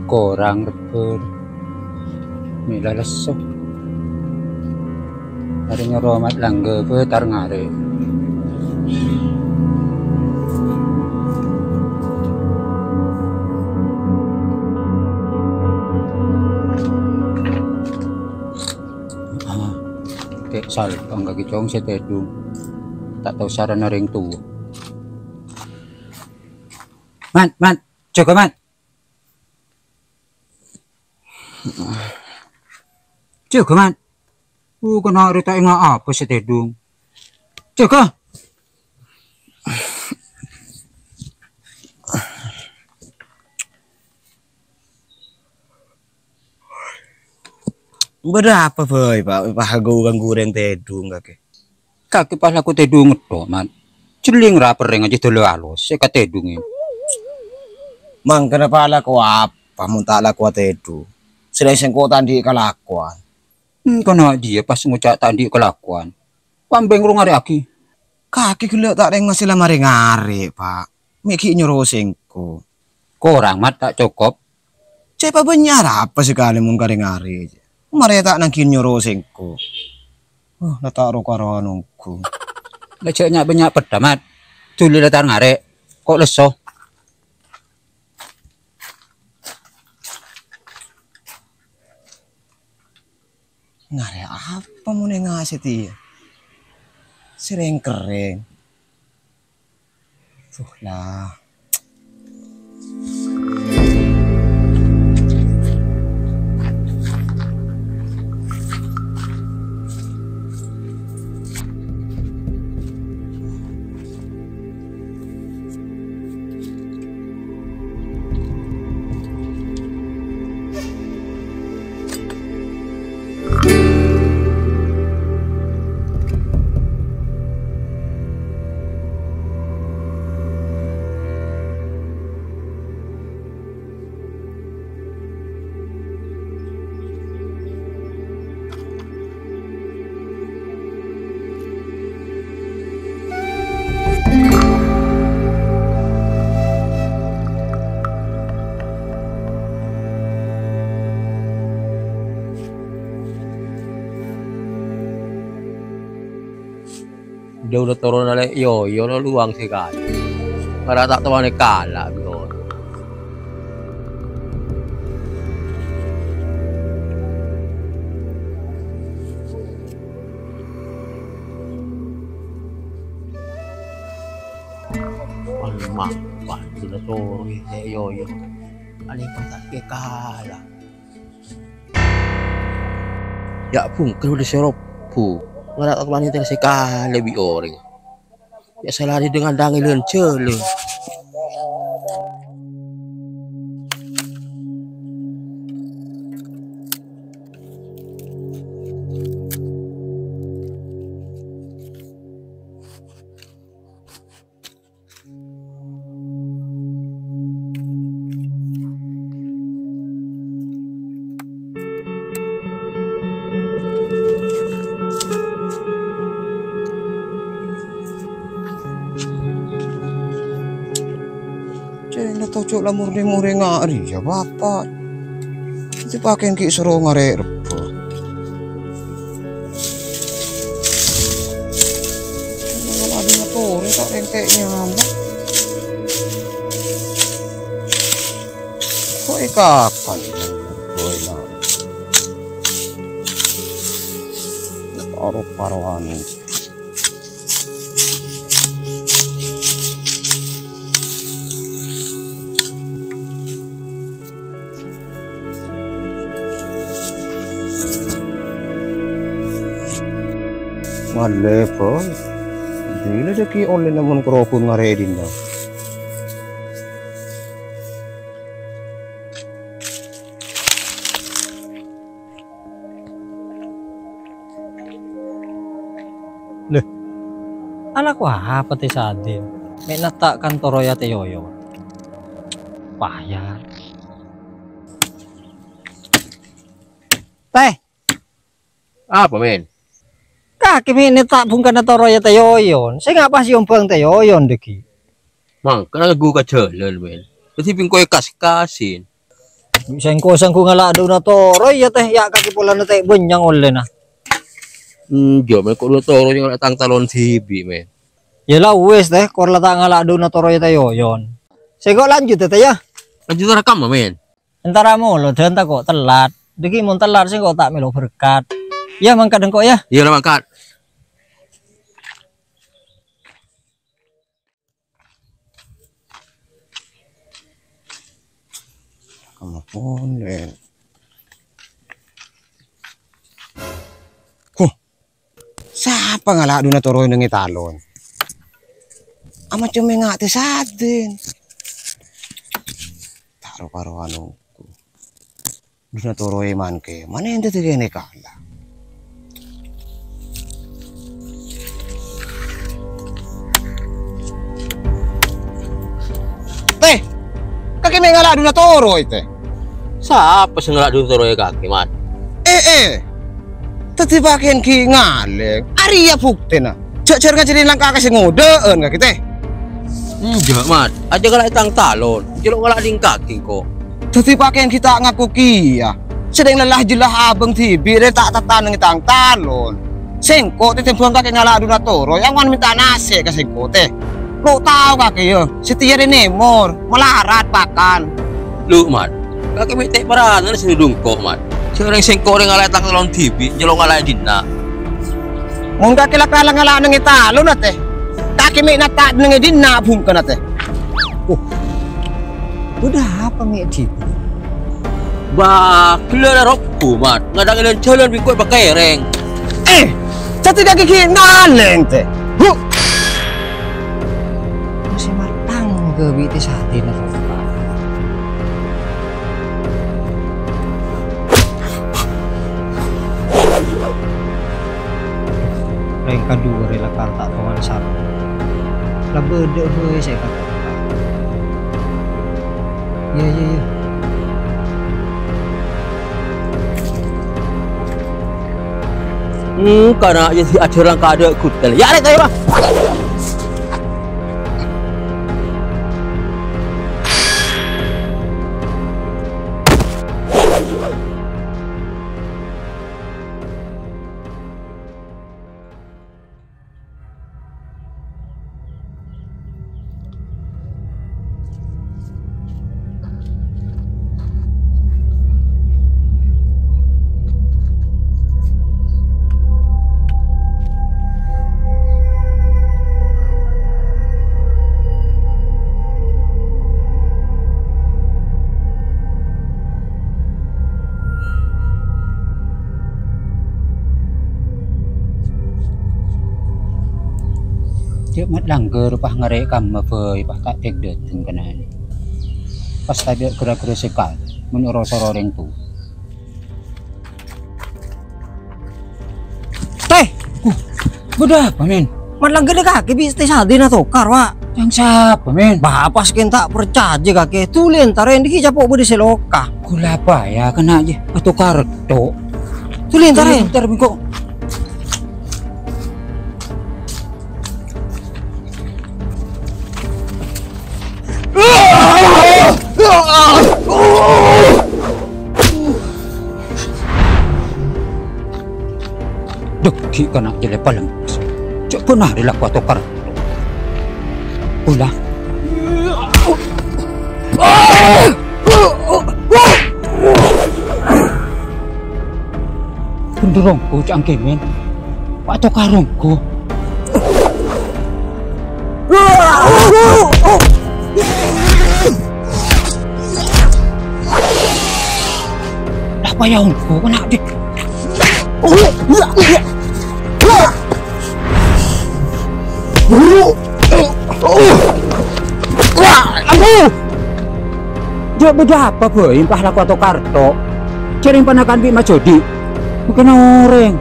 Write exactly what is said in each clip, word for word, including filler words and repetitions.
Korang rebbhâr. Mè' la lesso. Arè nyoro Mat Langgha bâ' tar ngarè'. Ah, kè' salpèng kakè cong sè tèdung. Ta' tao sarana rèng towa. Mat, Mat, jâgâ, Mat. Jâgâ, Mat. Uh, kèng arè ta' enga' apa sè tèdung. Jâgâ. Bâdâ apa bhâi, Pa'? Pas ghu-, ganggu rèng tèdung kakè. Kakè pas lako tèdung tok, Mat. Jhelling ra perrèng ajâ dâlâ alos, sè katèdungè. Mangkana pas lako apa mon ta' lako atèdung? Sèrèng sèngko' ta' andi' kalakowan. Hmm, kana' dhiyâ pas ngoca' ta' andi' kalakowan. Pambeng ro ngarè'aghi. Kakè ghellâ' ta' rèng masè la marè-ngarè, Pa'. Mè' ghi' nyoro sèngko'. Korang, Mat, ta' cokop. Cè' pabânnya' arapa sakalè mon karè ngarè, jâ. Marè ta' nangghin nyoro sèngko'. Oh, la ta' ro-karo nonggu. La jâ' nya'-bânnya' peddhâ, Mat. Dhuli la tar ngarè'. Ko' lesso. Ngarè' apa mon enga' sè tèya? Sèrèng kerrèng. Duh, la. Dhâuna toron alè' Yoyo lo luwang sè kalè. Mara ta' tomanè kala' bi' orèng. Wah, mapa sè la toron alè' Yoyo. Alè' pas ta' kala'. Ya' bungkèr bâdâ sè robbhu, ngara' ta' tomanè tèra sè kalè bi' orèng. Ya' sè larè dângan-dângan lân-jhâlân. Cèna toju' la morè-morè ngarè, ya, Bapa'. Dipakèn ghi' soro ngarè' rebbhâ. Adinna torè ta' rèng ta' nyamana. Ko' è kapan? Ko' è na-, paro-paroan. Malè, Boy. Bilâ dhâggi' ollèna mon karobbhun ngarè' è dinna'? Lè, alako apa tè Sadin? Mè' nèta' kan toroya tè Yoyon. Paya. Tè. Apa, Men? Kakè mè' nèta' bungkana toroya tè Yoyon. Sènga' pas èombhâng tè Yoyon dhâggi'. Mangkana ghu ka jhâlân, Men. Dhâddhi bingko èkas-kasin. Sèngko', sèngko' ngala' dhuna toro, iyâ, Tè, yâ kakè polana Tè bânnya'na ollèna. Enjâ', Mèn, ko' dhuna toro ngala' tang talon dhibi', Mèn. Yâ la wis, Tè, kor la ta' ngala' dhuna toro yâ, Tè, Yoyon. Sèngko' lanjut, Tè, yâ. Lanjut rekam, Mèn. Entara molo, dhân tako' tellat. Dhâggi' mon tellat, sèngko' ta' mèlo berkat. Yâ, mangkat engko', yâ. Iyâ, la mangkat. Kamu pon, Len. Huh. Sapa ngala' dhuna toro neng è talon? Ama coma ngate sadin. Ta' ro-karowan onggu. Dhuna toro è man kè, mane ente tadi kene kala. Tè, kakè mè' ngala' dhuna toro, Tè. Sapa sè ngala' dhuna toro è kakè, Mat? Eh, eh. Tadi pakèn ghi' ngalèng. Arèya buktèna. Jhâ' jhâr ngajhâri langka ka sè ngodâ'ân kakè, Tè. Enjâ', Mat. Ajâ ngala' tang talon. Jhâ' lo' ngala' dhing kakè, ko'. Dâddhi pakèyan ghi' ta' ngako kèya. Sè dhing lella jhellah abâng dhibi' rè ta' tattanengngè tang talon. Sèngko' tè tembhâng kakè ngala' dhuna toro, yâ, ngowan mènta nasè' ka sèngko', Tè. Lo' tao kakè, yâ, satèya rè nèmor, malarat pakan. Lo', Mat, kakè mè' tè' paranana sè nodhu engko', Mat. Jhâ' rèng sèngko' rè ngala' tang talon dhibi', jhâ' lo' ngala' è dinna'. Mon kakè la kala ngala' neng è talonna, Tè. Kakè mè' na ta' neng è dinna' bhungkana, Tè. Oh. Bâdâ apa mè' dhibi'? Bâ, ghellâ' la robbhu, Mat. Ngadhângè lan-jhâlân bi' engko' èpakèrèng. Eh, dâddhi kakè ghi' ngalèng, Tè. Hu! Masih matang ke bi' tè sadina, Tè. Rèng kaduwâ rè la kala ta' toman sapa. La bâdâ bhâi sè èkatoka. Iyâ, iyâ, iyâ. Hmm, kana' iyâ si ajhâr langka adâ' ghutel. Yâ, rèk, ayo, Bang. Jhâ' mat langghâr pas ngarè' kamma bhâi pas ta' dhâk-dhâdhâng kenna'a. Pas tadâ' ghârâ-ghârâ sè kal, mon ro-soro rèng towa. Tè! Huh, bâdâ apa, Mèn? Mat langghâr kakè bi' tè sadina tokar, Wa'. Yang sapa, Mèn? Bâ, pas kèn ta' parcajâ kakè. Dhuli entarè, dhika capo' bâdâ sè loka. Ghulâ apa yâ, kènè' jâ. Atokar tok. Dhuli entarè. Dhuli entar, bengko. Dâgghi' kana' jâlâ palèng. Jhâ' bâna rè la kowat tokar. Ola. Bhender ongghu, ca'na kèmèn. Wa' tokar ongghu. La paya ongghu, kènè' dhika. Jhâ' bâdâ apa bhâi pas la kowat tokar tok? Jhâ' rèng panakan bi' majodi. Mungkin orèng.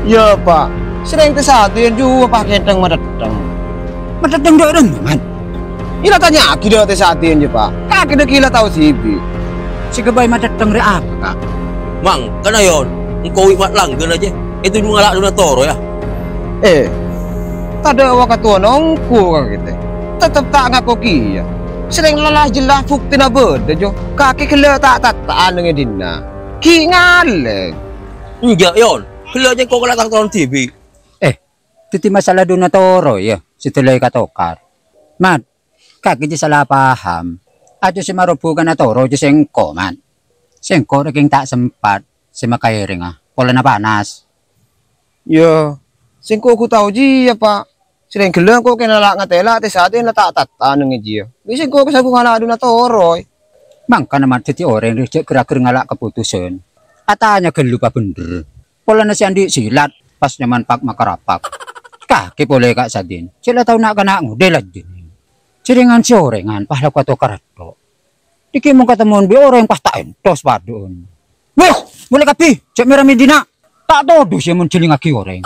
Iyâ, Pa'. Sèrèng tè sadina jhuwa pas kènthèng madhâddhâng. Madhâddhâng dâ' remma, Man? Iyâ la tanya'aghi dâ' tè sadina jâ, Pa'. Kakè dâgghi' la tao dhibi'. Sè ghâbây madhâddhâng rè apa, Ka'? Mangkana, Yon, engko' wi' mat langghâna jâ. Ètodhu ngala' dhuna toro, yâ. Eh, tadâ' wakatowana ongghu ka kita. Tettep ta' ngako kèya. Sèrèng la jelas buktina bâḍâ, Jo. Kakè ghellâ' ta'-tatta'an neng è ḍinna'. Ghi' ngalèng. Enjâ', Yon. Ghellâ' sèngko' kala tang-tarowan dhibi'. Eh, dhâddhi masalah ḍuna toro, yâ, sè ḍâlâi katokar. Mat, kakè jiyâ sala paham. Ato sè marobu kana toro jiyâ sèngko', Mat. Sèngko' rèkèng ta' sempat sè makaèrèngnga, polana panas. Yâ, sèngko' ghu tao jiyâ, Pa'. Sèrèng ghellâ' engko' kèng la ngatèla' tè-satè la ta'-tatta'an neng è jiyâ. Bi' sèngko' kèng sagu ngala' ḍuna toro. Mangkana, Mat, dhâddhi orèng rè jhâ' ghâr-aghâr ngala' kaputusan. Atanya ghâllu pabhendher. Polana sè anḍi' silat, pas nyamana pak makarapak. Kakè polè ka' sadin, jhâ' la tao na'-kana' ngodâ la jin. Jhâringan sè orèngan, pas la katokar ḍo. Ḍiggi' mon katemmowan bi' orèng pas ta' èntos paḍâ'ân. Wah, molè kabbhi, jhâ' mèra è ḍinna'. Ta' todus sè mon jhâlingngaghi orèng.